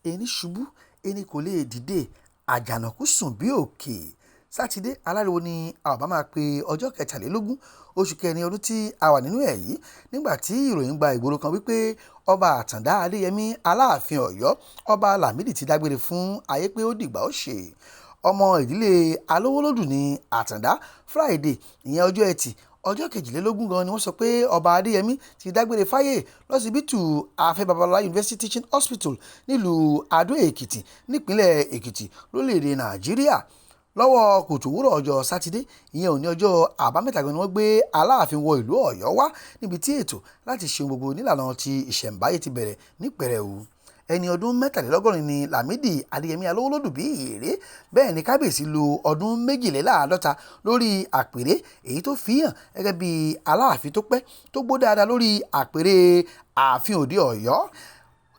Erin ṣubú, erin kò lè dìde, àjànàkú sùn bí òkè. Sátidé aláriwo ni a ò bá máa pe ọjọ́ 23 oṣù kẹrin ọdún tí a wà nínú ẹ̀ yìí, nígbà tí ìròyìn gba ìgboro kan wípé Ọba Àtàndá Adéyẹmí Aláàfin Ọ̀yọ́, Ọba Lámìdí ti dágbére fún ayé pé ó dìgbà ó ṣe. Ọmọ ìdílé Alówólódù ní Àtàndá. Friday, ìyẹn ọjọ́ Ẹtì, ọjọ́ 22 gan ni wọ́n sọ pé Ọba Adéyẹmí ti dágbére fáyé lọ́sibítù Afẹ́ Babalọlá University Teaching Hospital nílùú Adó-Èkìtì, nípìnlẹ̀ Èkìtì, lórílẹ̀-èdè Nàìjíríà. Lọ́wọ́ kùtù òwúrọ̀ ọjọ́ Sátidé, ìyẹn òní ọjọ́ Àbámẹ́ta gan ni wọ́n gbé Aláàfin wọ ìlú Ọ̀yọ́ wá, níbi tí ètò láti ṣe ohun gbogbo nílànà ti ìṣẹ̀ǹbáyé ti bẹ̀rẹ̀ ní pẹrẹu. Ẹni ọdún 83 ni Lámìdí Adéyẹmí Alówólódù bí Ìyèré. Bẹ́ẹ̀ ni Kábíyèsí lo ọdún 52 lórí àpèrè, èyí tó fi hàn gẹ́gẹ́ bí Aláàfin tó pẹ́ tó gbó dáadáa lórí àpèrè ààfin òde Ọ̀yọ́.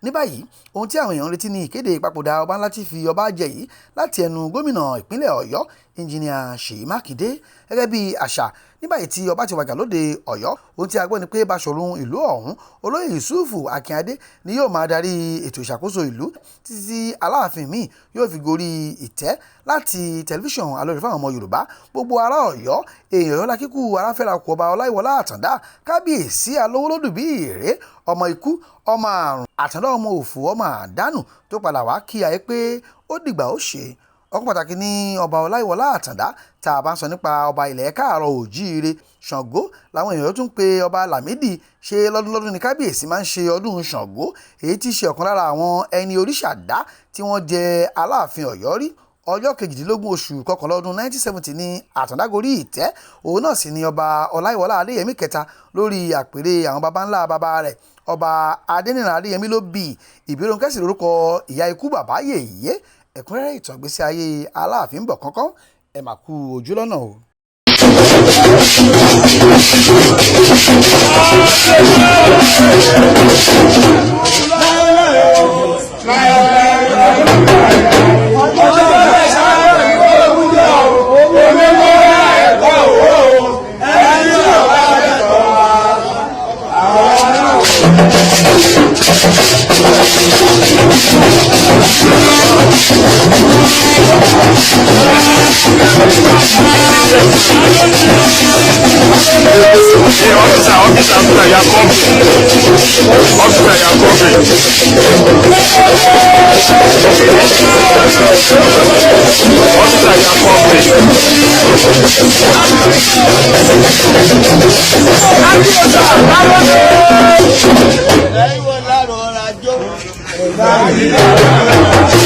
Ní báyìí, ohun tí àwọn èèyàn ń retí ni ìkéde ìpapòdà ọba ńlá tí fi ọba jẹ yìí láti ẹnu gómìnà ìpínlẹ̀ Ọ̀yọ́, Ẹnjiníà Ṣèyí Mákindé. Gẹ́gẹ́ bí àṣà, ní báyìí tí ọba ti wàjà lóde Ọ̀yọ́, ohun tí a gbọ́ ni pé Baṣọ̀run ìlú ọ̀hún, Olóyè Yùsúùfù Akínadé ni yóò máa darí ètò ìṣàkóso ìlú títí tí Aláàfin míì yóò fi gorí ìtẹ́. Láti tẹlifíṣàn Alóore fáwọn ọmọ Yorùbá, gbogbo ará Ọ̀yọ́, èèyàn Ọ̀yọ́ lákíkú aráfẹ́ra kù Ọba Ọláyíwọlá Àtàndá, Kábíyèsí Alówólódù bí Ìyèré, ọmọ ikú, ọmọ àrùn, Àtàndá, ọmọ òfò, ọmọ àdánù tó padà wá kí ayé pé ó dìgbà ó ṣe. Ọkàn pàtàkì ní Ọba Ọláyíwọlá Àtàndá tá a bá ń sọ nípa ọba ilẹ̀ káàárọ̀ oòjíire. Ṣàngó làwọn èèyàn tún pe Ọba Lámìdí. Ṣe lọ́dúnlọ́dún ní Kábíyèsí máa ń ṣe ọdún Ṣàngó, èyí tí í ṣe ọ̀kan lára àwọn ẹni òrìṣà dá tí wọ́n jẹ Aláàfin Ọ̀yọ́ rí. Ọjọ́ 18 oṣù kọkànlá ọdún 1970 ní Àtàndá gorí ìtẹ́, òun náà sì ni Ọba Ọláyíwọlá Adéyẹmí kẹta lórí àpèrè àwọn baba ńlá baba rẹ̀. Ọba Adéníran Adéyẹmí ló bí Ìbírónkẹ́ sì lórúkọ ìyá ikú bàbá yèyé. Ẹ̀kúnrẹ́rẹ́ ìtàn ìgbésí ayé Aláàfin ń bọ̀ kánkán. Ẹ mà kú ojú lọ́nà o. Hey, officer, officer, officer, you are coming. Officer, you are coming. Officer, you are coming.